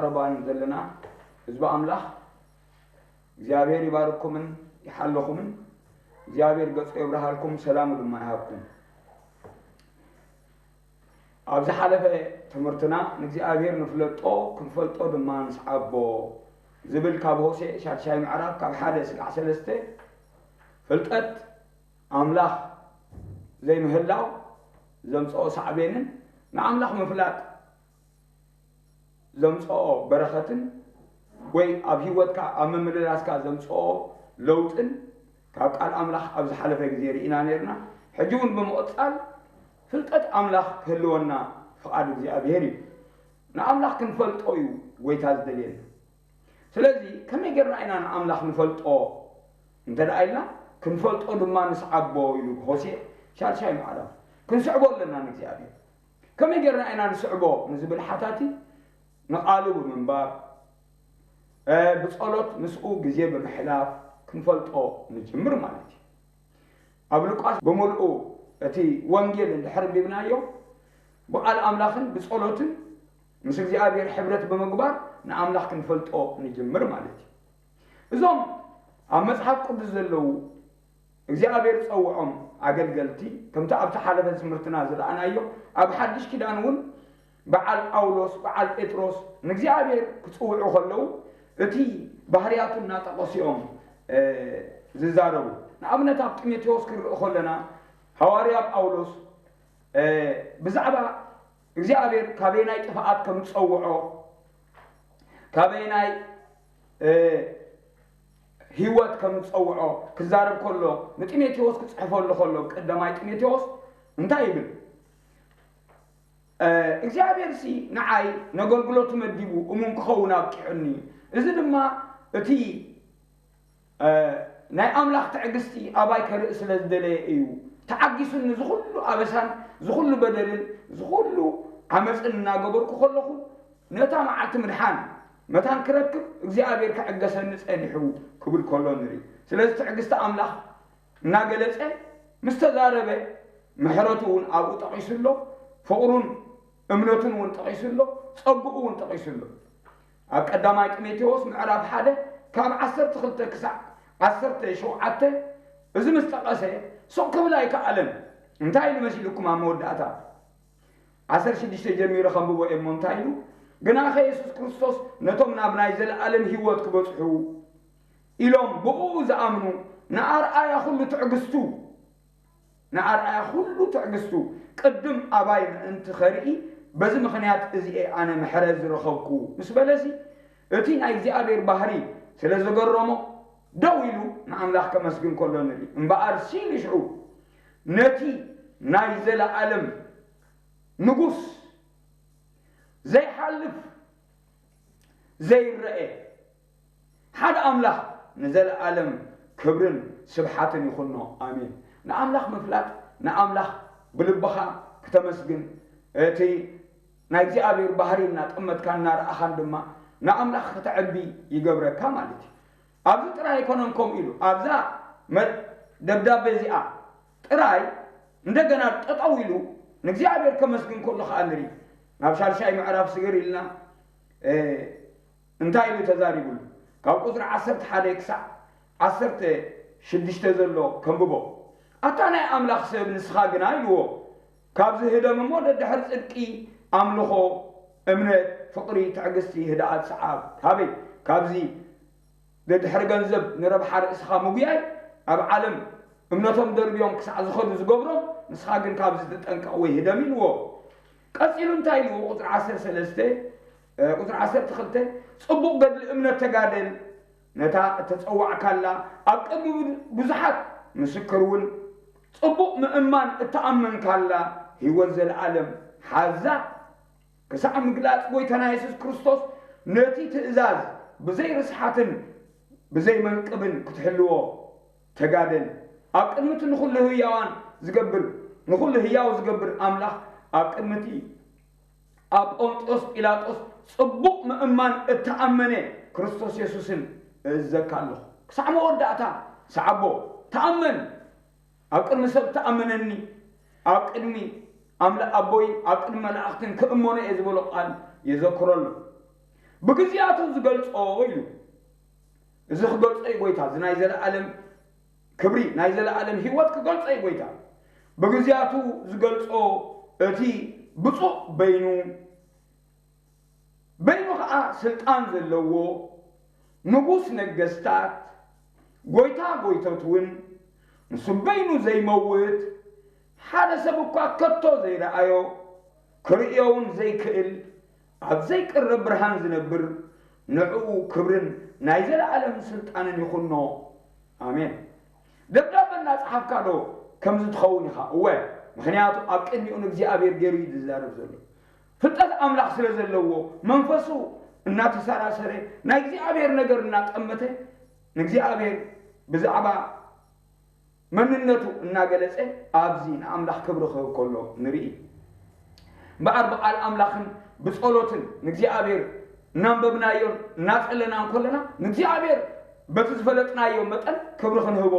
ዘረባን ዘለና ህዝቢ ኣምላኽ እግዚኣብሔር ይባርኩምን ይሓልኹምን። እግዚኣብሔር ገጹ የብርሃልኩም፣ ሰላሙ ድማ ይሃብኩም። ኣብ ዝሓለፈ ትምህርትና ንእግዚኣብሔር ንፍለጦ ክንፈልጦ ድማ ንስዓቦ ዝብል ካብ ሆሴዕ ሻድሻይ ምዕራፍ ካብ ሓደ ስጋዕ ሰለስተ ፍልጠት ኣምላኽ ዘይምህላው ዘምጽኦ ሳዕቤንን ንኣምላኽ ምፍላጥ ዘምጽኦ በረኸትን ወይ ኣብ ህይወትካ ኣብ ምምልላስካ ዘምጽኦ ለውጥን ካብ ቃል ኣምላኽ ኣብ ዝሓለፈ ግዜ ርኢና ነርና። ሕጂ እውን ብምቕጻል ፍልጠት ኣምላኽ ክህልወና ፍቓድ እግዚኣብሔር እዩ። ንኣምላኽ ክንፈልጦ እዩ ጎይታ ዝደልየና። ስለዚ ከመይ ጌርና ኢና ንኣምላኽ ንፈልጦ እንተ ደኣ ኢልና፣ ክንፈልጦ ድማ ንስዓቦ ኢሉ ሆሴዕ ሻድሻይ ምዕራፍ። ክንስዕቦ ኣለና ንእግዚኣብሔር። ከመይ ጌርና ኢና ንስዕቦ ንዝብል ሓታቲ ንቓሉ ብምንባብ፣ እ፣ ብጸሎት ምስኡ ግዜ ብምሕላፍ ክንፈልጦ ንጅምር ማለት እዩ። ኣብ ሉቃስ ብምልኡ እቲ ወንጌል እንድሕር ኣንቢብናዮ፣ ብቓል ኣምላኽን ብጸሎትን ምስ እግዚኣብሔር ሕብረት ብምግባር ንኣምላኽ ክንፈልጦ ንጅምር ማለት እዩ። እዞም ኣብ መጽሓፍ ቅዱስ ዘለዉ እግዚኣብሔር ዝጸውዖም ኣገልገልቲ፣ ከምቲ ኣብቲ ሓለፈ ትምህርትና ዝረኣናዮ፣ ኣብ ሓድሽ ኪዳን እውን በዓል ጳውሎስ፣ በዓል ጴጥሮስ ንእግዚኣብሔር ክጽውዑ ከለዉ እቲ ባህርያቱ እናጠቐሱ እዮም፣ እ፣ ዝዛረቡ። ንኣብነት ኣብ ጢሞቴዎስ ክንርኢ ከለና ሃዋርያ ጳውሎስ፣ እ፣ ብዛዕባ እግዚኣብሔር ካበየናይ ጥፍኣት ከም ዝጸውዖ፣ ካበየናይ፣ እ፣ ህይወት ከም ዝጸውዖ ክዛረብ ከሎ፣ ንጢሞቴዎስ ክጽሕፈሉ ከሎ፣ ቀዳማይ ጢሞቴዎስ እንታይ ይብል? እ፣ እግዚኣብሔርሲ ንዓይ ነገልግሎቱ መዲቡ እሙን ክኸውን ኣብቂዑኒ። እዚ ድማ እቲ፣ እ፣ ናይ ኣምላኽ ትዕግስቲ ኣባይ ከርኢ ስለ ዝደለየ እዩ። ተዓጊሱኒ፣ እዚ ኩሉ ኣበሳን እዚ ኩሉ በደልን እዚ ኩሉ ዓመፅን እናገበርኩ ከለኹ፣ ነታ መዓልቲ ምድሓን መታን ክረክብ እግዚኣብሔር ክዕገሰኒ ጸኒሑ ክብል ከሎ ንርኢ። ስለዚ ትዕግስቲ ኣምላኽ እናገለጸ ምስ ተዛረበ፣ ምሕረቱ እውን ኣብኡ ጠቒሱ ኣሎ፣ ፍቕሩን እምነቱን እውን ጠቒሱ ኣሎ፣ ጸግኡ እውን ጠቒሱ ኣሎ። ኣብ ቀዳማይ ጢሞቴዎስ ምዕራፍ ሓደ ካብ ዓሰርተ ክልተ ክሳዕ ዓሰርተ ሸውዓተ እዚ ምስ ጠቐሰ፣ ስቕ ክብል ኣይከኣለን። እንታይ ኢሉ መሲልኩም ኣብ መወዳእታ? ዓሰርተ ሽዱሽተ ጀሚረ ከንብቦ እየ እሞ እንታይ ኢሉ? ግናኸ የሱስ ክርስቶስ ነቶም ናብ ናይ ዘለኣለም ህይወት ክበጽሑ ኢሎም ብእኡ ዝኣምኑ፣ ንኣርኣያ ኩሉ ትዕግስቱ፣ ንኣርኣያ ኩሉ ትዕግስቱ ቅድም ኣባይ ምእንቲ ኸርኢ፣ በዚ ምኽንያት እዚኤ ኣነ ምሕረት ዝረኸብኩ ምስ በለሲ፣ እቲ ናይ እግዚኣብሔር ባህሪ ስለ ዘገረሞ፣ ደው ኢሉ ንኣምላኽ ከመስግን ከሎ ንርኢ። እምበኣር ሲሉ ሽዑ ነቲ ናይ ዘለኣለም ንጉስ ዘይሓልፍ ዘይረኤ ሓደ ኣምላኽ ንዘለኣለም ክብርን ስብሓትን ይኹኖ። ኣሜን። ንኣምላኽ ምፍላጥ፣ ንኣምላኽ ብልብኻ ክተመስግን፣ እቲ ናይ እግዚኣብሔር ባህሪ እናጠመትካን እናረኣኻን ድማ ንኣምላኽ ከተዕቢ ይገብረካ ማለት እዩ። ኣብዚ ጥራይ ኣይኮነን ከምኡ ኢሉ፣ ኣብዛ መ-፣ ደብዳቤ እዚኣ ጥራይ እንደገና ጠጠው ኢሉ ንእግዚኣብሔር ከመስግን ከሎ ከዓ ንርኢ። ናብ ሻድሻይ ምዕራፍ ስግር ኢልና፣ እ፣ እንታይ ኢሉ ተዛሪቡሉ? ካብ ቁጽሪ ዓሰርተ ሓደ ክሳዕ ዓሰርተ ሽዱሽተ ዘሎ ከንብቦ። ኣታ ናይ ኣምላኽ ሰብ ንስኻ ግና ኢልዎ፣ ካብዚ ህደም እሞ ደድሕሪ ጽድቂ፣ ኣምልኾ፣ እምነት፣ ፍቕሪ፣ ትዕግስቲ፣ ህድኣት ሰዓብ። ካበይ? ካብዚ ደድሕሪ ገንዘብ ንረብሓ ርእስኻ ምጉያይ፣ ኣብ ዓለም እምነቶም ደርብዮም ክሳዕ ዝኸዱ ዝገብሮም፣ ንስኻ ግን ካብዚ ተጠንቀቕ ወይ ህደም ኢልዎ። ቀጺሉ እንታይ ኢልዎ? ቁጽሪ ዓሰርተ ሰለስተ፣ እ፣ ቁጽሪ ዓሰርተ ክልተ፣ ጽቡቕ ገድሊ እምነት ተጋደል፣ ነታ እተጸዋዕካላ፣ ኣብ ቅድሚ ብዙሓት ምስክር እውን ጽቡቕ ምእማን እተኣመንካላ ህይወት ዘለኣለም ሓዛ። ክሳዕ ምግላጽ ጎይታና የሱስ ክርስቶስ ነቲ ትእዛዝ ብዘይ ርስሓትን ብዘይ መንቅብን ክትሕልዎ ተጋደል። ኣብ ቅድሚ እቲ ንኹሉ ህያዋን ዝገብር፣ ንኹሉ ህያው ዝገብር ኣምላኽ ኣብ ቅድሚ እቲ ኣብ ጶንጥዮስ ጲላጦስ ጽቡቕ ምእማን እተኣመነ ክርስቶስ የሱስን እእዘካ ኣለኹ። ክሳዕ መወዳእታ ሰዓቦ፣ ተኣመን። ኣብ ቅድሚ ሰብ ተኣመነኒ፣ ኣብ ቅድሚ ኣምላ-፣ ኣቦይን ኣብ ቅድሚ መላእኽትን ክእመኖ እየ ዝበሎ ቃል የዘክሮ ኣሎ። ብግዜያቱ ዝገልጾ ኢሉ። እዚ ክገልጾ እዩ ጎይታ፣ እዚ ናይ ዘለኣለም ክብሪ፣ ናይ ዘለኣለም ህይወት ክገልጾ እዩ ጎይታ። ብግዜያቱ ዝገልጾ እቲ ብፁዕ በይኑ፣ በይኑ ኸዓ ስልጣን ዘለዎ ንጉስ ነገስታት፣ ጎይታ ጎይቶት እውን፣ ንሱ በይኑ ዘይመውት፣ ሓደ ሰብ እኳ ከቶ ዘይረኣዮ፣ ክርእዮ እውን ዘይክእል፣ ኣብ ዘይቅረብ ብርሃን ዝነብር፣ ንዕኡ ክብርን ናይ ዘለኣለም ስልጣንን ይኹኖ። ኣሜን። ደብዳበ እናጸሓፍካ ዶ ከምዚ ትኸውን ኢኻ? እወ፣ ምኽንያቱ ኣብ ቅድሚኡ ንእግዚኣብሔር ገይሩ እዩ ዝዛረብ ዘሎ። ፍልጠት ኣምላኽ ስለ ዘለዎ፣ መንፈሱ እናተሰራሰረ፣ ናይ እግዚኣብሔር ነገር እናጠመተ፣ ንእግዚኣብሔር ብዛዕባ መንነቱ እናገለጸ፣ ኣብዚ ንኣምላኽ ክብሪ ክህብ ከሎ ንርኢ። እምበኣር ብቓል ኣምላኽን ብጸሎትን ንእግዚኣብሔር እናንበብናዮን እናጸለናን ከለና፣ ንእግዚኣብሔር በቲ ዝፈለጥናዮ መጠን ክብሪ ክንህቦ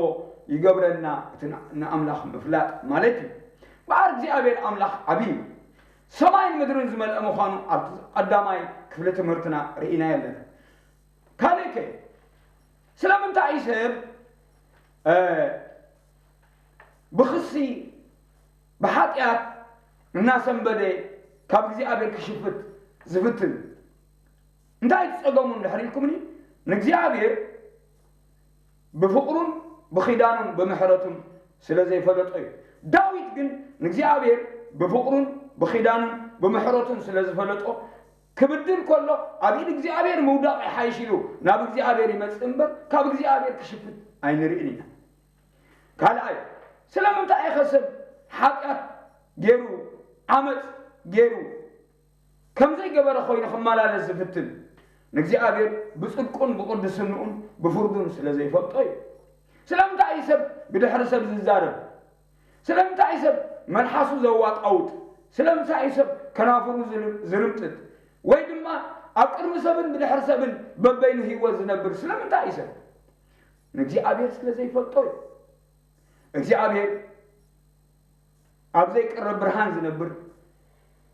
ይገብረና። እቲ ንኣምላኽ ምፍላጥ ማለት እዩ። እምበኣር እግዚኣብሔር ኣምላኽ ዓብዪ እዩ። ሰማይን ምድርን ዝመልአ ምዃኑ ኣብቲ ቀዳማይ ክፍሊ ትምህርትና ርኢናዮ ኣለና። ካልእ ከ ስለምንታይ እዩ ሰብ ብኽሲ ብሓጢኣት እናሰንበደ ካብ እግዚኣብሔር ክሽፍት ዝፍትን? እንታይ እቲ ጸገሙ እንድሕር ኢልኩምኒ፣ ንእግዚኣብሔር ብፍቕሩን ብኺዳኑን ብምሕረቱን ስለ ዘይፈለጦ እዩ። ዳዊት ግን ንእግዚኣብሔር ብፍቕሩን ብኺዳኑን ብምሕረቱን ስለ ዝፈለጦ፣ ክብድል ከሎ ኣብ ኢድ እግዚኣብሔር ምውዳቕ ይሓይሽ ኢሉ ናብ እግዚኣብሔር ይመጽእ እምበር ካብ እግዚኣብሔር ክሽፍት ኣይንርእን ኢና። ካልኣይ፣ ስለምንታይ ኢኸ ሰብ ሓጢኣት ገይሩ ዓመፅ ገይሩ ከም ዘይገበረ ኮይኑ ክመላለስ ዝፍትን? ንእግዚኣብሔር ብፅድቁን ብቅድስንኡን ብፍርዱን ስለ ዘይፈልጦ እዩ። ስለምንታይ እዩ ሰብ ብድሕሪ ሰብ ዝዛረብ? ስለምንታይ እዩ ሰብ መልሓሱ ዘዋጣውጥ? ስለምንታይ እዩ ሰብ ከናፍሩ ዝርምጥጥ? ወይ ድማ ኣብ ቅድሚ ሰብን ብድሕሪ ሰብን በበይኑ ህይወት ዝነብር ስለምንታይ እዩ ሰብ? ንእግዚኣብሔር ስለ ዘይፈልጦ እዩ። እግዚኣብሔር ኣብ ዘይቅረብ ብርሃን ዝነብር፣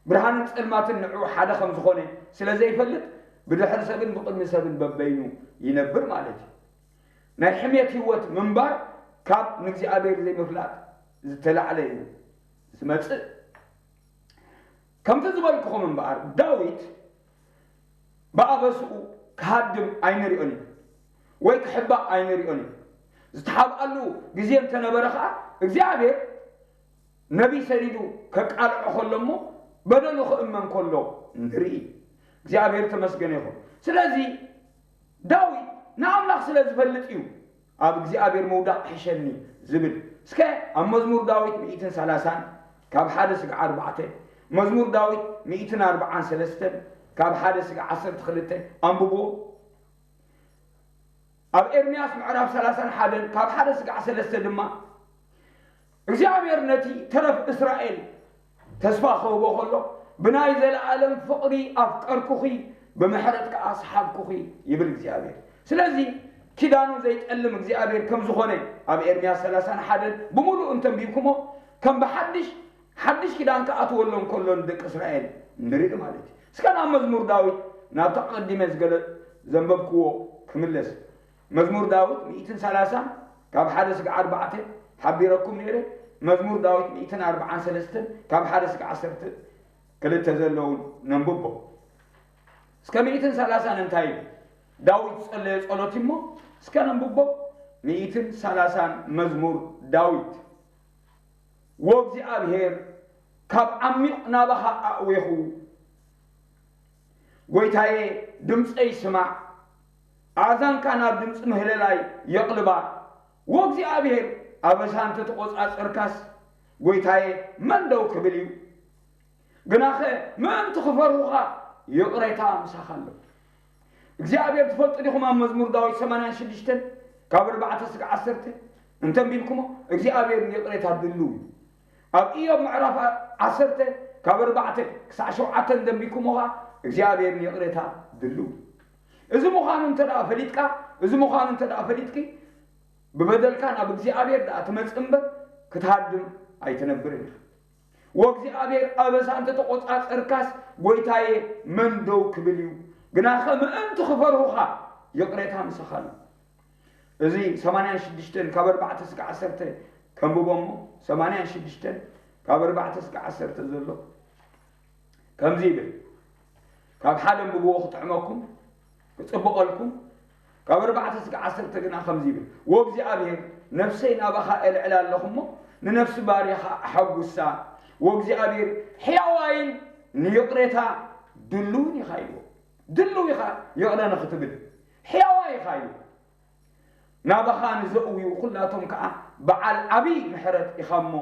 ብርሃንን ጸልማትን ንዕኡ ሓደ ከም ዝኾነ ስለ ዘይፈልጥ፣ ብድሕሪ ሰብን ብቕድሚ ሰብን በበይኑ ይነብር ማለት እዩ። ናይ ሕሜት ህይወት ምንባር ካብ ንእግዚኣብሔር ዘይምፍላጥ ዝተላዕለ እዩ ዝመጽእ። ከምቲ ዝበልኩኹም እምበኣር፣ ዳዊት ብኣበስኡ ክሃድም ኣይንሪኦን እዩ፣ ወይ ክሕባእ ኣይንሪኦን እዩ። ዝተሓብኣሉ ግዜ እንተነበረ ኸዓ፣ እግዚኣብሔር ነቢይ ሰዲዱ ከቃልዖ ከሎ እሞ፣ በደሉ ክእመን ከሎ ንርኢ። እግዚኣብሔር ተመስገነ ይኹን። ስለዚ ዳዊት ንኣምላኽ ስለ ዝፈልጥ እዩ ኣብ እግዚኣብሔር ምውዳቕ ይሕሸኒ ዝብል። እስከ ኣብ መዝሙር ዳዊት ሚእትን ሰላሳን ካብ ሓደ ስጋዕ ኣርባዕተ፣ መዝሙር ዳዊት ሚእትን ኣርባዓን ሰለስተን ካብ ሓደ ስጋዕ ዓሰርተ ክልተ ኣንብብዎ። ኣብ ኤርምያስ ምዕራፍ ሰላሳን ሓደን ካብ ሓደ ስጋዕ ሰለስተ ድማ እግዚኣብሔር ነቲ ተረፍ እስራኤል ተስፋ ክህቦ ከሎ፣ "ብናይ ዘለኣለም ፍቕሪ ኣፍቀርኩኺ፣ ብምሕረት ከኣ ሰሓብኩኺ" ይብል እግዚኣብሔር። ስለዚ ኪዳኑ ዘይጠልም እግዚኣብሔር ከም ዝኾነ ኣብ ኤርምያስ ሰላሳን ሓደን ብምሉእ እንተንቢብኩሞ፣ ከም ብሓድሽ፣ ሓድሽ ኪዳን ክኣትወሎም ከሎ ንደቂ እስራኤል ንርኢ ማለት እዩ። እስከ ናብ መዝሙር ዳዊት፣ ናብቲ ኣቐዲመ ዝገለ-፣ ዘንበብክዎ ክምለስ። መዝሙር ዳዊት ሚእትን ሰላሳን ካብ ሓደ ስጋዕ ኣርባዕተ ሓቢረኩም ነይረ። መዝሙር ዳዊት ሚእትን ኣርባዓን ሰለስተን ካብ ሓደ ስጋዕ ዓሰርተ ክልተ ዘለውን ነንብቦ። እስከ ሚእትን ሰላሳን እንታይ እዩ? ዳዊት ዝጸለዮ ጸሎት እሞ እስከ ነንብቦ። ሚእትን ሰላሳን መዝሙር ዳዊት። ወእግዚኣብሔር ካብ ዓሚቕ ናባኻ ኣእዌኹ። ጐይታየ፣ ድምፀይ ስማዕ፣ ኣእዛንካ ናብ ድምፂ ምህለላይ የቕልባ። ወእግዚኣብሔር፣ ኣበሳ እንተተቖጻጸርካስ፣ ጐይታየ፣ መን ደው ክብል እዩ? ግናኸ ምእንቲ ክፈርሁኻ ይቕሬታ ምሳኻ ኣሎ። እግዚኣብሔር ትፈልጡ ዲኹም? ኣብ መዝሙር ዳዊት ሰማንያን ሽዱሽተን ካብ ኣርባዕተ ስጋዕ ዓሰርተ እንተንቢብኩሞ እግዚኣብሔር ንይቕሬታ ድልው እዩ። ኣብ ኢዮብ ምዕራፍ ዓሰርተ ካብ ኣርባዕተ ክሳዕ ሸውዓተ እንተንቢብኩሞ ኸዓ እግዚኣብሔር ንይቕሬታ ድልው እዩ። እዚ ምዃኑ እንተ ደኣ ፈሊጥካ፣ እዚ ምዃኑ እንተ ደኣ ፈሊጥኪ፣ ብበደልካ ናብ እግዚኣብሔር ደኣ ትመጽእ እምበር ክትሃድም ኣይትነብርን ኢኻ። ወእግዚኣብሔር ኣበሳ እንተተቖጻጸርካስ ጐይታየ መን ደው ክብል እዩ? ግናኸ ምእንቲ ክፈርሁኻ ይቕሬታ ምሳኻ ኣሎ። እዚ ሰማንያን ሽዱሽተን ካብ ኣርባዕተ እስከ ዓሰርተ ከንብቦ እሞ፣ ሰማንያን ሽዱሽተን ካብ ኣርባዕተ እስከ ዓሰርተ ዘሎ ከምዚ ይብል። ካብ ሓደ ኣንብብዎ ክጥዕመኩም፣ ክጽብቐልኩም። ካብ ኣርባዕተ እስከ ዓሰርተ ግና ከምዚ ይብል። "ወእግዚኣብሔር፣ ነፍሰይ ናባኻ እልዕል ኣለኹ እሞ፣ ንነፍሲ ባርያኻ ኣሐጉሳ። ወእግዚኣብሔር ሕያዋይን ንይቕሬታ ድልውን ኢኻ" ኢልዎ። ድልው ኢኻ ይቕረ ንኽትብል፣ ሕያዋይ ኢኻ ኢልዎ። "ናባኻ ንዘእውዩ ኩላቶም ከኣ በዓል ዓብዪ ምሕረት ኢኻ እሞ፣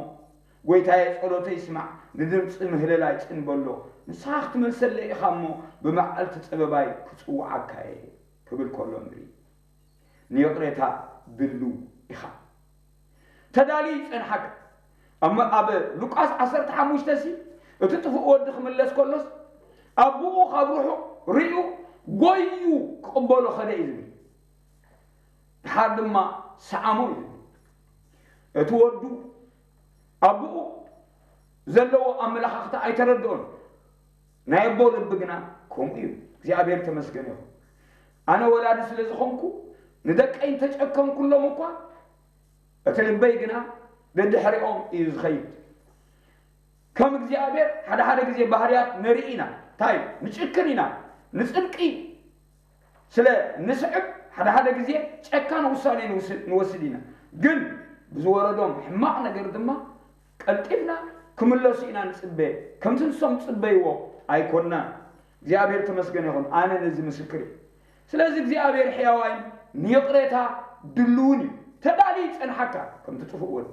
ጎይታየ፣ ጸሎተይ ስማዕ፣ ንድምጺ ምህለላይ ጽን በሎ። ንስኻ ክትመልሰለይ ኢኻ እሞ፣ ብመዓልቲ ጸበባይ ክጽውዓካ እየ" ክብል ከሎ ንርኢ። ንይቕሬታ ድልው ኢኻ። ተዳልዩ ይጸንሓካ። ኣብ መ-፣ ኣብ ሉቃስ ዓሰርተ ሓሙሽተ ሲ፣ እቲ ጥፉእ ወዲ ክምለስ ከሎስ፣ ኣቦኡ ካብ ርሑቕ ርእዩ፣ ጎዩ ክቕበሎ ኸደ እዩ ዝብል። ድሓር ድማ ሰዓሞ እዩ ዝብል። እቲ ወዱ ኣቦኡ ዘለዎ ኣመለኻኽታ ኣይተረድኦን። ናይ ኣቦ ልቢ ግና ከምኡ እዩ። እግዚኣብሔር ተመስገን ይኹን። ኣነ ወላዲ ስለ ዝኾንኩ፣ ንደቀይ እንተጨከንኩሎም እኳ፣ እቲ ልበይ ግና ደድሕሪኦም እዩ ዝኸይድ። ከም እግዚኣብሔር ሓደ ሓደ ግዜ ባህርያት ነርኢ ኢና። እንታይ? ንጭክን ኢና። ንጽድቂ ስለ ንስዕብ ሓደ ሓደ ግዜ ጨካን ውሳኔ ንውስ-፣ ንወስድ ኢና። ግን ብዝወረዶም ሕማቕ ነገር ድማ ቀልጢፍና ክምለሱ ኢና ንጽበ። ከምቲ ንሶም ዝጽበይዎ ኣይኮንናን። እግዚኣብሔር ተመስገን ይኹን። ኣነ ነዚ ምስክር እየ። ስለዚ እግዚኣብሔር ሕያዋይን ንይቕሬታ ድልውን እዩ። ተዳልዩ ይጸንሓካ ከምቲ ጥፉእ ወዲ።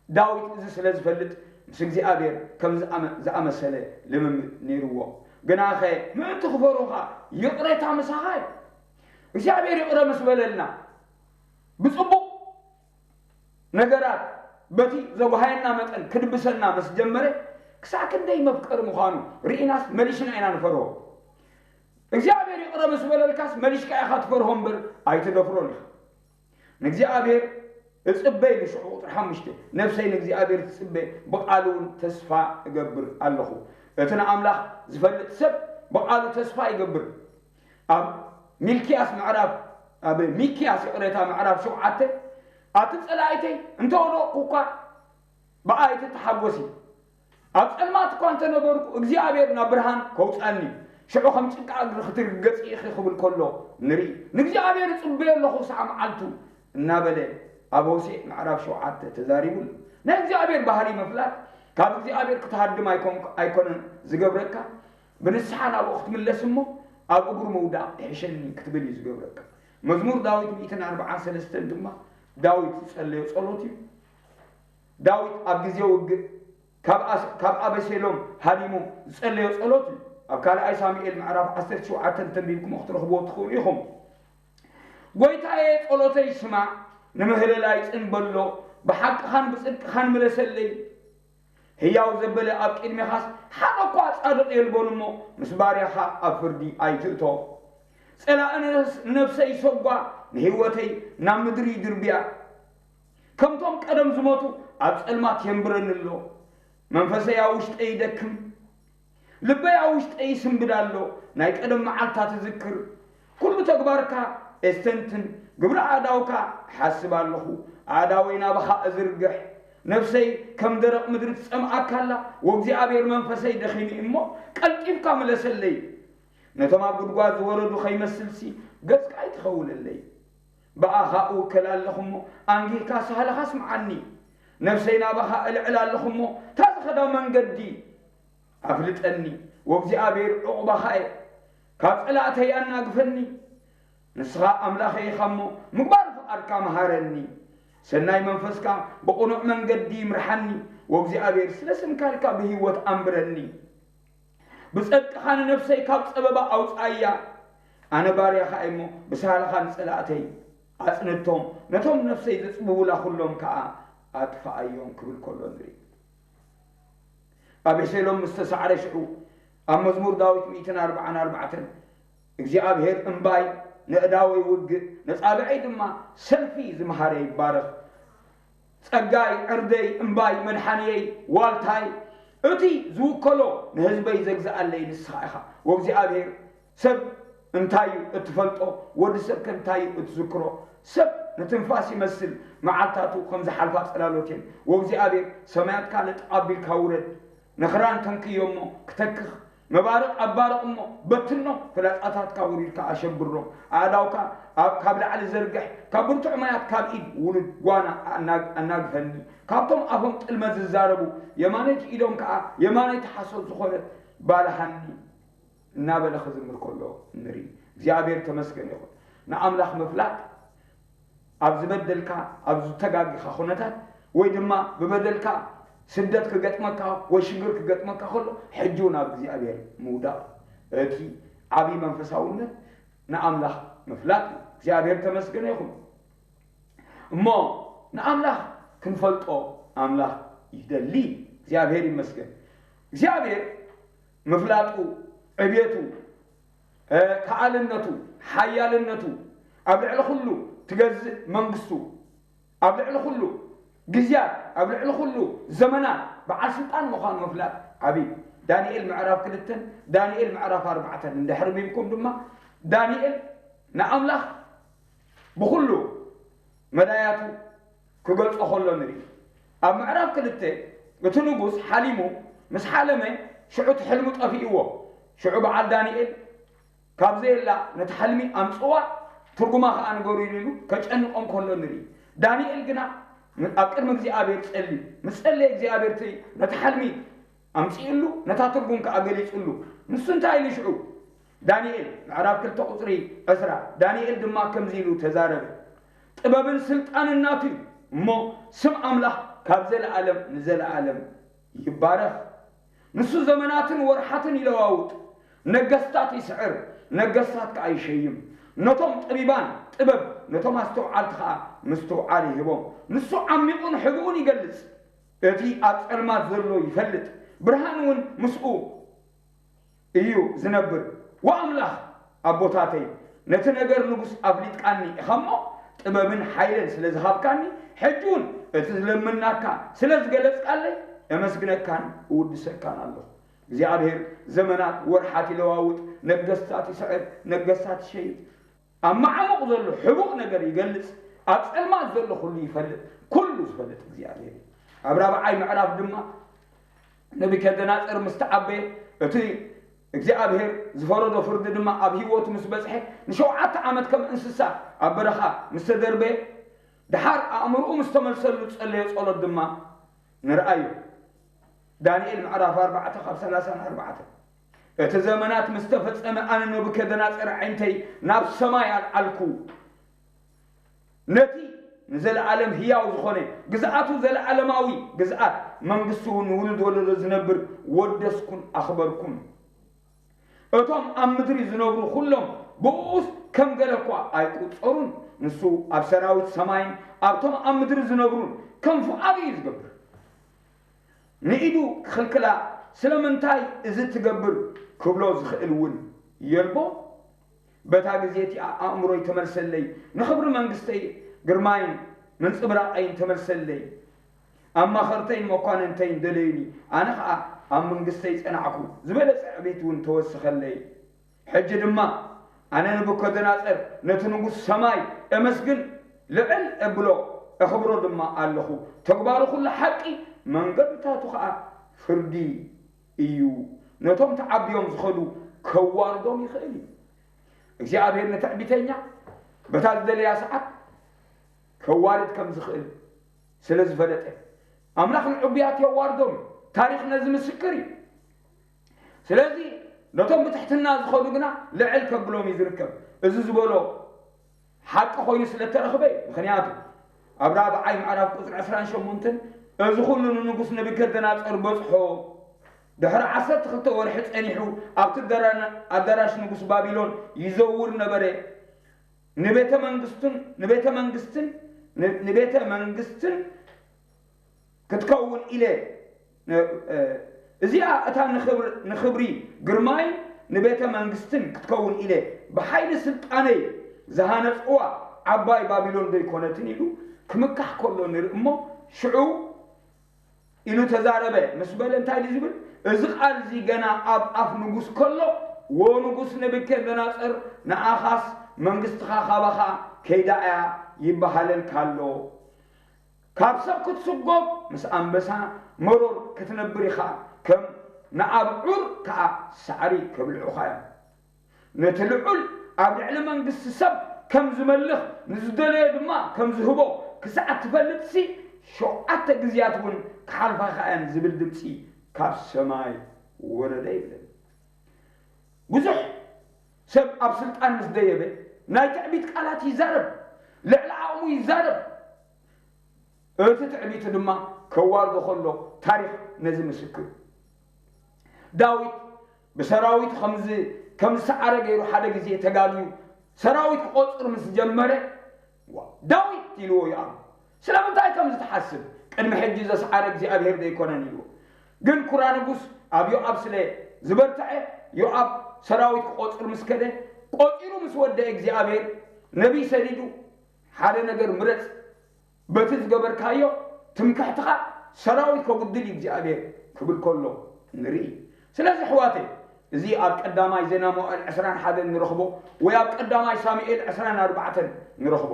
ዳዊት እዚ ስለ ዝፈልጥ ምስ እግዚኣብሔር ከም ዝኣመ-፣ ዝኣመሰለ ልምምድ ነይርዎ። ግናኸ ምእንቲ ክፈርሁኻ ይቕሬታ ምሳኻ እዩ። እግዚኣብሔር ይቕረ ምስ በለልና ብጽቡቕ ነገራት በቲ ዘጓሃየና መጠን ክድብሰና ምስ ጀመረ ክሳዕ ክንደይ መፍቀሪ ምዃኑ ርኢናስ መሊሽና ኢና ንፈርሆ። እግዚኣብሔር ይቕረ ምስ በለልካስ መሊሽካ ኢኻ ትፈርሆ እምበር ኣይትደፍሮን ኢኻ። ንእግዚኣብሔር እጽበ ኢሉ ሽዑ ቁጽሪ ሓሙሽተ፣ ነፍሰይ ንእግዚኣብሔር ትጽበ፣ ብቓሉ እውን ተስፋ እገብር ኣለኹ። እቲ ንኣምላኽ ዝፈልጥ ሰብ ብቓሉ ተስፋ ይገብር። ኣብ ሚልክያስ ምዕራፍ፣ ኣብ ሚክያስ ይቕሬታ ምዕራፍ ሸውዓተ፣ ኣቲ ጸላኢተይ እንተ ወደቕኩ እኳ ብኣይ ትተሓጎሲ። ኣብ ጸልማት እኳ እንተነበርኩ እግዚኣብሔር ናብ ብርሃን ከውጻኒ፣ ሽዑ ከም ጭቃ እግሪ ክትርገጺ ኢኺ ክብል ከሎ ንርኢ። ንእግዚኣብሔር እጽበዮ ኣለኹ ሳዕ መዓልቱ እናበለ ኣብ ሆሴዕ ምዕራፍ ሸውዓተ ተዛሪቡ ኣሎ። ናይ እግዚኣብሔር ባህሪ ምፍላጥ ካብ እግዚኣብሔር ክትሃድም ኣይኮን-፣ ኣይኮነን ዝገብረካ፣ ብንስሓ ናብኡ ክትምለስ እሞ ኣብ እግሩ ምውዳቕ ይሕሸኒ ክትብል እዩ ዝገብረካ። መዝሙር ዳዊት ሚእትን ኣርባዓን ሰለስተን ድማ ዳዊት ዝጸለዮ ጸሎት እዩ። ዳዊት ኣብ ግዜ ውግእ ካብ ኣስ-፣ ካብ ኣበሴሎም ሃዲሙ ዝጸለዮ ጸሎት እዩ። ኣብ ካልኣይ ሳሙኤል ምዕራፍ ዓሰርተ ሸውዓተ ተንቢብኩም ክትረኽብዎ ትኽእሉ ኢኹም። "ጎይታዬ፣ ጸሎተይ ስማዕ፣ ንምህለላይ ጽን በሎ፣ ብሓቅኻን ብጽድቅኻን ምለሰለይ። ህያው ዘበለ ኣብ ቅድሜኻስ ሓደ እኳ ጻድቕ የልቦን እሞ፣ ምስ ባርያኻ ኣብ ፍርዲ ኣይትእቶ። ጸላኢ ንነፍስ-፣ ንነፍሰይ ይሰጓ፣ ንህይወተይ ናብ ምድሪ ይድርብያ። ከምቶም ቀደም ዝሞቱ ኣብ ጸልማት የንብረኒ ኣሎ። መንፈሰይ ኣብ ውሽጠይ ይደክም፣ ልበይ ኣብ ውሽጠይ ይስንብድ ኣሎ። ናይ ቀደም መዓልታት እዝክር፣ ኩሉ ተግባርካ ኤስተንትን፣ ግብሪ ኣእዳውካ እሓስብ ኣለኹ። ኣእዳወይ ናባኻ እዝርግሕ፣ ነፍሰይ ከም ደረቕ ምድሪ ትጸምኣካ ኣላ። ወእግዚኣብሔር መንፈሰይ ደኺሙ እሞ ቀልጢፍካ ምለሰለይ። ነቶም ኣብ ጉድጓድ ዝወረዱ ከይመስልሲ ገጽካ ኣይትኸውለለይ። ብኣኻ እውከል ኣለኹ እሞ ኣንጊህካ ሳህልኻ ስምዓኒ። ነፍሰይ ናባኻ እልዕል ኣለኹ እሞ እታ ዝኸዳ መንገዲ ኣፍልጠኒ። ወእግዚኣብሔር ዑቕባኻ እየ፣ ካብ ጸላእተይ ኣናግፈኒ። ንስኻ ኣምላኸይ ኢኻ እሞ ምግባር ፍቓድካ መሃረኒ። ሰናይ መንፈስካ ብቕኑዕ መንገዲ ይምርሓኒ። ወእግዚኣብሔር ስለ ስምካ ኢልካ ብህይወት ኣንብረኒ። ብጸድቅኻ ንነፍሰይ ካብ ጸበባ ኣውጽኣያ። ኣነ ባርያኻ እየ እሞ ብሳህልኻ ንጸላእተይ ኣጽንቶም፣ ነቶም ነፍሰይ ዘጽብቡላ ኩሎም ከኣ ኣጥፍኣዮም ክብል ከሎ ንርኢ። ኣቤሴሎም ምስ ተሳዕረ ሽዑ ኣብ መዝሙር ዳዊት ሚእትን ኣርባዓን ኣርባዕተን እግዚኣብሔር እምባይ ነእዳወይ ውግእ፣ ነጻብዐይ ድማ ሰልፊ ዝመሃረ ይባረኽ። ጸጋይ፣ ዕርደይ፣ እምባይ፣ መድሓንየይ፣ ዋልታይ፣ እቲ ዝውከሎ ንህዝበይ ዘግዝኣለይ ንስኻ ኢኻ። ወእግዚኣብሔር ሰብ እንታይ እዩ እትፈልጦ? ወዲ ሰብ ከ እንታይ እዩ እትዝክሮ? ሰብ ንትንፋስ ይመስል፣ መዓልታቱ ከም ዝሓልፋ ጽላሎት እየን። ወእግዚኣብሔር ሰማያትካ ለጥ ኣቢልካ ውረድ፣ ንኽራን ተንክዮ እሞ ክተክኽ፣ መባርቕ ኣባርቕ እሞ በትኖ፣ ፍላጻታትካ ውሪድካ ኣሸብሮም፣ ኣእዳውካ ኣብ፣ ካብ ላዕሊ ዘርግሕ፣ ካብ ብርቱዕ ማያት ካብ ኢድ ውሉድ ጓና ኣናግ-፣ ኣናግፈኒ፣ ካብቶም ኣፎም ጥልመት ዝዛረቡ የማነይቲ ኢዶም ከኣ የማነይቲ ሓሶት ዝኾነት ባልሃኒ። እናበለ ክዝምር ከሎ ንርኢ። እግዚኣብሔር ተመስገን ይኹን። ንኣምላኽ ምፍላጥ ኣብ ዝበደልካ፣ ኣብ ዝተጋግኻ ኩነታት ወይ ድማ ብበደልካ ስደት ክገጥመካ ወይ ሽግር ክገጥመካ ከሎ ሕጂ እውን ኣብ እግዚኣብሔር ምውዳቕ እቲ ዓብዪ መንፈሳውነት ንኣምላኽ ምፍላጥ እዩ። እግዚኣብሔር ተመስገን ይኹን። እሞ ንኣምላኽ ክንፈልጦ ኣምላኽ ይደሊ። እግዚኣብሔር ይመስገን። እግዚኣብሔር ምፍላጡ፣ ዕብየቱ፣ እ፣ ከኣልነቱ፣ ሓያልነቱ፣ ኣብ ልዕሊ ኩሉ ትገዝእ መንግስቱ፣ ኣብ ልዕሊ ኩሉ ግዝያት፣ ኣብ ልዕሊ ኩሉ ዘመናት በዓል ስልጣን ምዃኑ ምፍላጥ ዓብዪ። ዳንኤል ምዕራፍ ክልተን ዳንኤል ምዕራፍ ኣርባዕተን እንድሕር ቢብኩም ድማ ዳንኤል ንኣምላኽ ብኹሉ መዳያቱ ክገልጾ ከሎ ንርኢ። ኣብ ምዕራፍ ክልተ እቲ ንጉስ ሓሊሙ ምስ ሓለመ ሽዑ እቲ ሕልሙ ጠፊእዎ። ሽዑ በዓል ዳንኤል ካብ ዘየላ ነቲ ሓልሚ ኣምጽዋ ትርጉማ ከኣ ንገሩ ኢሉ ከጨንቆም ከሎ ንርኢ። ዳንኤል ግና ኣብ ቅድሚ እግዚኣብሔር ጸልዩ። ምስ ጸለየ እግዚኣብሔር እቲ ነቲ ሓልሚ ኣምጺእሉ ነታ ትርጉም ከኣ ገሊጹሉ። ንሱ እንታይ ኢሉ ሽዑ? ዳንኤል ምዕራፍ ክልተ ቁጽሪ ዕስራ። ዳንኤል ድማ ከምዚ ኢሉ ተዛረበ፣ ጥበብን ስልጣንን ናቱ እዩ እሞ ስም ኣምላኽ ካብ ዘለኣለም ንዘለኣለም ይባረኽ። ንሱ ዘመናትን ወርሓትን ይለዋውጥ፣ ነገስታት ይስዕር፣ ነገስታት ከኣ ይሸይም። ነቶም ጠቢባን ጥበብ፣ ነቶም ኣስተውዓልቲ ከኣ ምስትውዓል ይህቦም። ንሱ ዓሚቑን ሕቡእን ይገልጽ። እቲ ኣብ ጸልማት ዘሎ ይፈልጥ፣ ብርሃን እውን ምስኡ እዩ ዝነብር። ወኣምላኽ ኣቦታተይ፣ ነቲ ነገር ንጉስ ኣፍሊጥካኒ ኢኻ እሞ፣ ጥበብን ሓይልን ስለ ዝሃብካኒ፣ ሕጂ እውን እቲ ዝለምናካ ስለ ዝገለጽካለይ፣ እመስግነካን እውድሰካን ኣለኹ። እግዚኣብሔር ዘመናት ወርሓት ይለዋውጥ፣ ነገስታት ይስዕር፣ ነገስታት ይሸይጥ። ኣብ መዓሙቕ ዘሎ ሕቡእ ነገር ይገልጽ፣ ኣብ ጸልማት ዘሎ ኩሉ ይፈልጥ፣ ኩሉ ዝፈልጥ እግዚኣብሔር እዩ። ኣብ ራብዓይ ምዕራፍ ድማ ነቡከደናጸር ምስ ተዓበየ፣ እቲ እግዚኣብሔር ዝፈረዶ ፍርዲ ድማ ኣብ ህይወቱ ምስ በጽሐ፣ ንሸውዓተ ዓመት ከም እንስሳ ኣብ በረኻ ምስ ተደርበየ፣ ደሓር ኣእምርኡ ምስ ተመልሰሉ ዝጸለዮ ጸሎት ድማ ንርኣዮ። ዳንኤል ምዕራፍ ኣርባዕተ ካብ ሰላሳ ንኣርባዕተ። እቲ ዘመናት ምስ ተፈጸመ፣ ኣነ ነቡከደናጸር ኣዒንተይ ናብ ሰማይ ኣልዓልኩ። ነቲ ንዘለኣለም ህያው ዝኾነ ግዝኣቱ፣ ዘለኣለማዊ ግዝኣት መንግስቱ እውን ንውሉድ ወለዶ ዝነብር ወደስኩን ኣኽበርኩን። እቶም ኣብ ምድሪ ዝነብሩ ኩሎም ብኡስ ከም ገለ እኳ ኣይቁጸሩን። ንሱ ኣብ ሰራዊት ሰማይን ኣብቶም ኣብ ምድሪ ዝነብሩን ከም ፍቓዱ እዩ ዝገብር። ንኢዱ ክኽልክላ፣ ስለምንታይ እዚ ትገብር ክብሎ ዝኽእል እውን የልቦ። በታ ግዜ እቲኣ ኣእምሮይ ተመልሰለይ፣ ንኽብሪ መንግስተይ ግርማይን ምንጽብራቐይን ተመልሰለይ። ኣማኸርተይን መኳንንተይን ደለዩኒ፣ ኣነ ኸኣ ኣብ መንግስተይ ጸናዕኩ፣ ዝበለጸ ዕቤት እውን ተወሰኸለይ። ሕጂ ድማ ኣነ ነቡከደናጸር ነቲ ንጉስ ሰማይ እመስግን፣ ልዕል እብሎ፣ እኽብሮ ድማ ኣለኹ። ተግባሩ ኩሉ ሓቂ፣ መንገድታቱ ኸኣ ፍርዲ እዩ። ነቶም ተዓብዮም ዝኸዱ ከዋርዶም ይኽእል እዩ። እግዚኣብሔር ንትዕቢተኛ በታ ዝደለያ ሰዓት ከዋርድ ከም ዝኽእል ስለ ዝፈለጠ፣ ኣምላኽ ንዕቡያት የዋርዶም እዩ። ታሪኽ ነዚ ምስክር እዩ። ስለዚ ነቶም ብትሕትና ዝኸዱ ግና ልዕል ከብሎም እዩ ዝርከብ። እዚ ዝበሎ ሓቂ ኮይኑ ስለ እተረኽበ እዩ። ምኽንያቱ ኣብ ራብዓይ ምዕራፍ ቁጽሪ ዕስራን ሸሞንተን፣ እዚ ኹሉ ንንጉስ ነቡከደነጾር በጽሖ። ድሕሪ ዓሰርተ ክልተ ወርሒ ጸኒሑ ኣብቲ ኣዳራ-፣ ኣዳራሽ ንጉስ ባቢሎን ይዘውር ነበረ። ንቤተ መንግስቱን፣ ንቤተ መንግስትን፣ ን-፣ ንቤተ መንግስትን ክትከውን ኢለ፣ እ-፣ እዚኣ እታ ንኽብር-፣ ንኽብሪ ግርማይ ንቤተ መንግስትን ክትከውን ኢለ ብሓይሊ ስልጣነይ ዝሃነጽዋ ዓባይ ባቢሎን ዶይኮነትን ኢሉ ክምካሕ ከሎ ንርኢ እሞ፣ ሽዑ ኢሉ ተዛረበ ምስ በለ እንታይ ድዩ ዝብል? እዚ ቃል እዚ ገና ኣብ ኣፍ ንጉስ ከሎ ወንጉስ ነቡከደነጾር፣ ንኣኻስ መንግስትኻ ካባኻ ከይዳ እያ ይበሃለልካ ኣሎ። ካብ ሰብ ክትስጎግ ምስ ኣንበሳ መሮር ክትነብር ኢኻ፣ ከም ንኣብ ዑር ከኣ ሳዕሪ ከብልዑኻ እዮም። ነቲ ልዑል ኣብ ልዕሊ መንግስቲ ሰብ ከም ዝመልኽ ንዝደለዮ ድማ ከም ዝህቦ ክሳዕ ትፈልጥሲ ሸውዓተ ግዜያት እውን ክሓልፋኻ እየን ዝብል ድምፂ ካብ ሰማይ ወረደ ይብለኒ። ብዙሕ ሰብ ኣብ ስልጣን ምስ ደየበ ናይ ትዕቢት ቃላት ይዛረብ፣ ልዕሊ ዓቕሙ ይዛረብ። እቲ ትዕቢቱ ድማ ከዋርዶ ከሎ ታሪኽ ነዚ ምስክር። ዳዊት ብሰራዊቱ ከም ዝሰዓረ ገይሩ ሓደ ግዜ ተጋግዩ ሰራዊት ክቖጽር ምስ ጀመረ፣ ዳዊት ኢልዎ ዮኣብ። ስለምንታይ ከምዚ ትሓስብ? ቅድሚ ሕጂ ዘስዓረ እግዚኣብሔር ዶ ኣይኮነን ኢልዎ። ግን ኩራ ንጉስ ኣብ ዮኣብ ስለ ዝበርትዐ፣ ዮኣብ ሰራዊት ክቖጽር ምስ ከደ፣ ቆጺሩ ምስ ወደአ እግዚኣብሔር ነቢይ ሰዲዱ ሓደ ነገር ምረጽ፣ በቲ ዝገበርካዮ ትምክሕትኻ ሰራዊት ከጉድል እዩ እግዚኣብሔር ክብል ከሎ ንርኢ። ስለዚ ኣሕዋተይ፣ እዚ ኣብ ቀዳማይ ዜና መዋእል ዕስራን ሓደን ንረኽቦ፣ ወይ ኣብ ቀዳማይ ሳሙኤል ዕስራን ኣርባዕተን ንረኽቦ።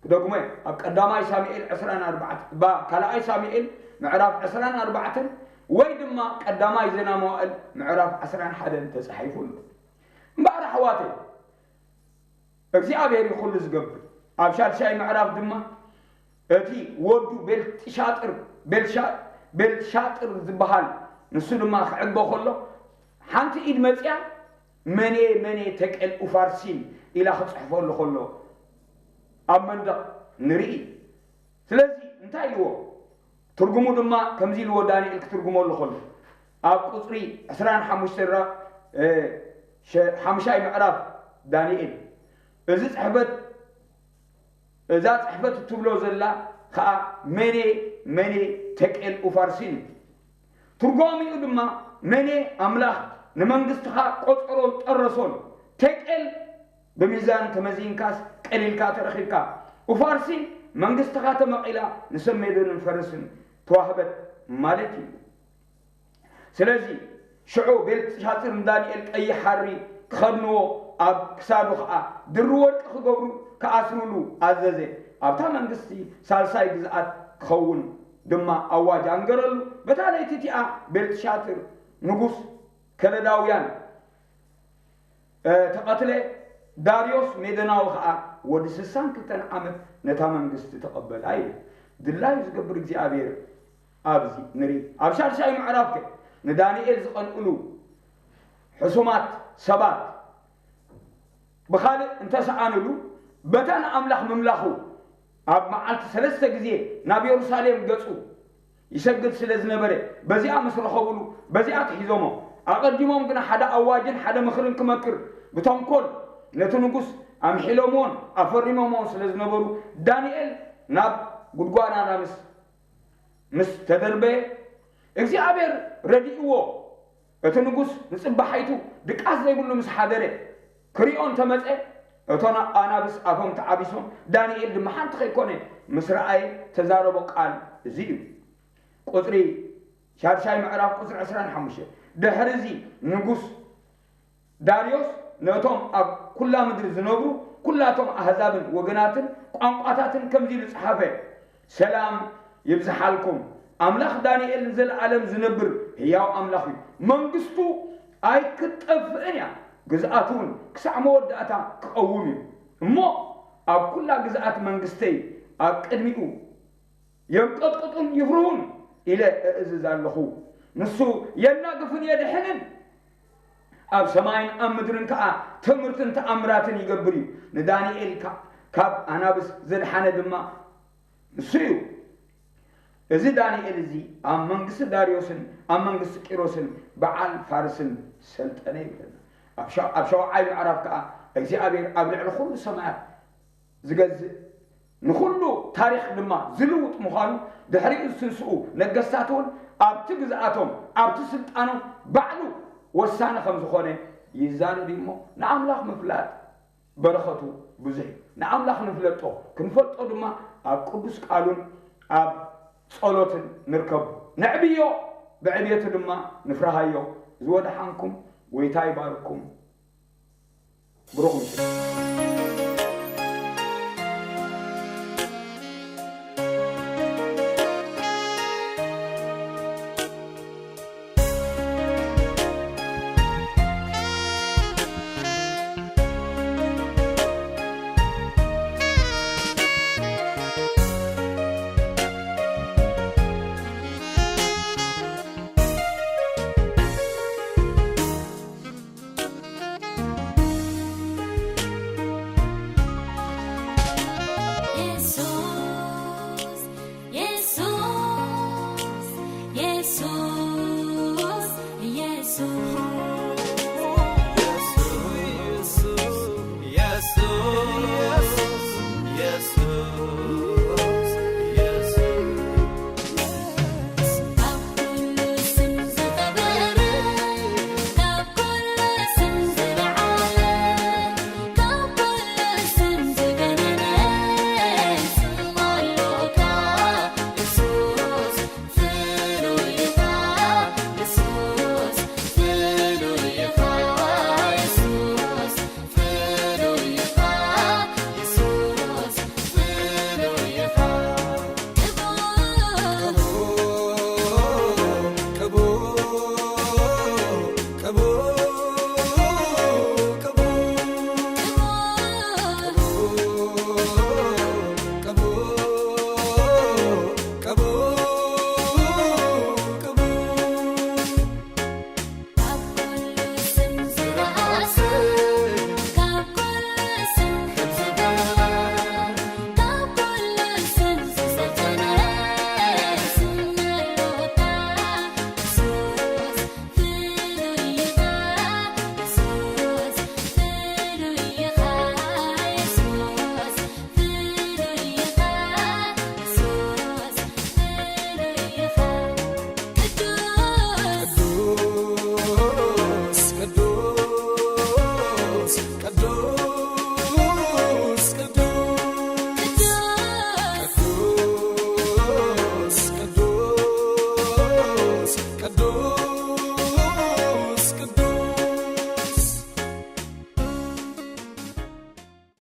ክደግሞ እየ፣ ኣብ ቀዳማይ ሳሙኤል ዕስራን ኣርባዕተን፣ ባ ካልኣይ ሳሙኤል ምዕራፍ ዕስራን ኣርባዕተን ወይ ድማ ቀዳማይ ዜና መዋእል ምዕራፍ ዕስራን ሓደን ተጻሒፉ ኣሎ። እምበኣር ኣሕዋተይ፣ እግዚኣብሔር እዩ ኩሉ ዝገብር። ኣብ ሻድሻይ ምዕራፍ ድማ እቲ ወዱ ቤልጥሻጥር፣ ቤልሻ-፣ ቤልሻጥር ዝበሃል ንሱ ድማ ክዕበ ከሎ ሓንቲ ኢድ መጽያ መኔ መኔ ተቄል ኡፋርሲን ኢላ ክጽሕፈሉ ከሎ ኣብ መንደቕ ንርኢ። ስለዚ እንታይ ኢልዎ? ትርጉሙ ድማ ከምዚ ኢልዎ ዳንኤል ክትርጉመሉ ከሎ ኣብ ቁጽሪ ዕስራን ሓሙሽተን ራ-፣ እ፣ ሸ-፣ ሓሙሻይ ምዕራፍ ዳንኤል፣ እዚ ጽሕፈት፣ እዛ ጽሕፈት እትብሎ ዘላ ከኣ መኔ መኔ ተቄል ኡፋርሲን እዩ። ትርጓሚኡ ድማ መኔ ኣምላኽ ንመንግስትኻ ቆጸሮን ጠረሶን፣ ተቄል ብሚዛን ተመዚንካስ ቀሊልካ ተረኺብካ፣ ኡፋርሲን መንግስትኻ ተመቒላ ንሰብ ሜዶንን ፈረስን ተዋህበት ማለት እዩ። ስለዚ ሽዑ ቤልጥሻጽር ንዳንኤል ቀይሕ ሓሪ ክኸድንዎ፣ ኣብ ክሳዱ ኸኣ ድሪ ወርቂ ክገብሩ ክኣስሩሉ ኣዘዘ። ኣብታ መንግስቲ ሳልሳይ ግዝኣት ክኸውን ድማ ኣዋጅ ኣንገረሉ። በታ ለይቲ እቲኣ ቤልጥሻጽር ንጉስ ከለዳውያን እ፣ ተቐትለ። ዳርዮስ ሜዶናዊ ኸኣ ወዲ ስሳን ክልተን ዓመት ነታ መንግስቲ ተቐበላ ይብል። ድላዩ ዝገብር እግዚኣብሔር ኣብዚ ንርኢ። ኣብ ሻድሻይ ምዕራፍ ከ ንዳንኤል ዝቐንእሉ ሕሱማት ሰባት ብኻልእ እንተሰኣንሉ፣ በታ ንኣምላኽ ምምላኹ ኣብ መዓልቲ ሰለስተ ግዜ ናብ የሩሳሌም ገጹ ይሰግድ ስለ ዝነበረ፣ በዚኣ ምስ ረኸቡሉ፣ በዚኣ ኣትሒዞሞ። ኣቐዲሞም ግና ሓደ ኣዋጅን ሓደ ምኽርን ክመክር ብተንኮል ነቲ ንጉስ ኣምሒሎምዎን ኣፈሪሞምዎን ስለ ዝነበሩ፣ ዳንኤል ናብ ጉድጓድ ኣናብስ ምስ ተደርበየ፣ እግዚኣብሔር ረዲእዎ። እቲ ንጉስ ንጽባሓይቱ ድቃስ ዘይብሉ ምስ ሓደረ ክሪኦ እንተመጸ፣ እቶን ኣናብስ ኣፎም ተዓቢሶም፣ ዳንኤል ድማ ሓንቲ ከይኮነ ምስ ረኣየ ተዛረቦ ቃል እዚ እዩ። ቁጽሪ ሻድሻይ ምዕራፍ ቁጽሪ ዕስራን ሓሙሽተን። ድሕሪ እዚ ንጉስ ዳርዮስ ነቶም ኣብ ኩላ ምድሪ ዝነብሩ ኩላቶም ኣህዛብን ወገናትን ቋንቋታትን ከምዚ ኢሉ ጸሓፈ፣ ሰላም ይብዝሓልኩም። ኣምላኽ ዳንኤል ንዘለኣለም ዝነብር ህያው ኣምላኽ እዩ። መንግስቱ ኣይክትጠፍእን እያ፣ ግዝኣቱ እውን ክሳዕ መወዳእታ ክቐውም እዩ። እሞ ኣብ ኩላ ግዝኣት መንግስተይ ኣብ ቅድሚኡ የንቀጥቅጡን ይፍርሁን ኢለ እእዝዝ ኣለኹ። ንሱ የናግፍን የድሕንን፣ ኣብ ሰማይን ኣብ ምድርን ከኣ ትእምርትን ተኣምራትን ይገብር እዩ። ንዳንኤል ካ-፣ ካብ ኣናብስ ዘድሓነ ድማ ንሱ እዩ። እዚ ዳንኤል እዚ ኣብ መንግስቲ ዳርዮስን ኣብ መንግስቲ ቂሮስን በዓል ፋርስን ሰልጠነ ይብለና። ኣብ ሸ-፣ ኣብ ሸውዓይ ምዕራፍ ከኣ እግዚኣብሔር ኣብ ልዕሊ ኩሉ ሰማያት ዝገዝእ፣ ንኹሉ ታሪኽ ድማ ዝልውጥ ምዃኑ፣ ድሕሪኡ ዝትንስኡ ነገስታት እውን ኣብቲ ግዝኣቶም፣ ኣብቲ ስልጣኖም ባዕሉ ወሳኒ ከም ዝኾነ ይዛረብ እዩ። እሞ ንኣምላኽ ምፍላጥ በረኸቱ ብዙሕ እዩ። ንኣምላኽ ንፍለጦ፣ ክንፈልጦ ድማ ኣብ ቅዱስ ቃሉን ኣብ ጸሎትን ንርከቦ። ነዕብዮ፣ ብዕብየቱ ድማ ንፍርሃዮ። ዝወደሓንኩም ጎይታ ይባርኩም። ብሩኽ ምሽት።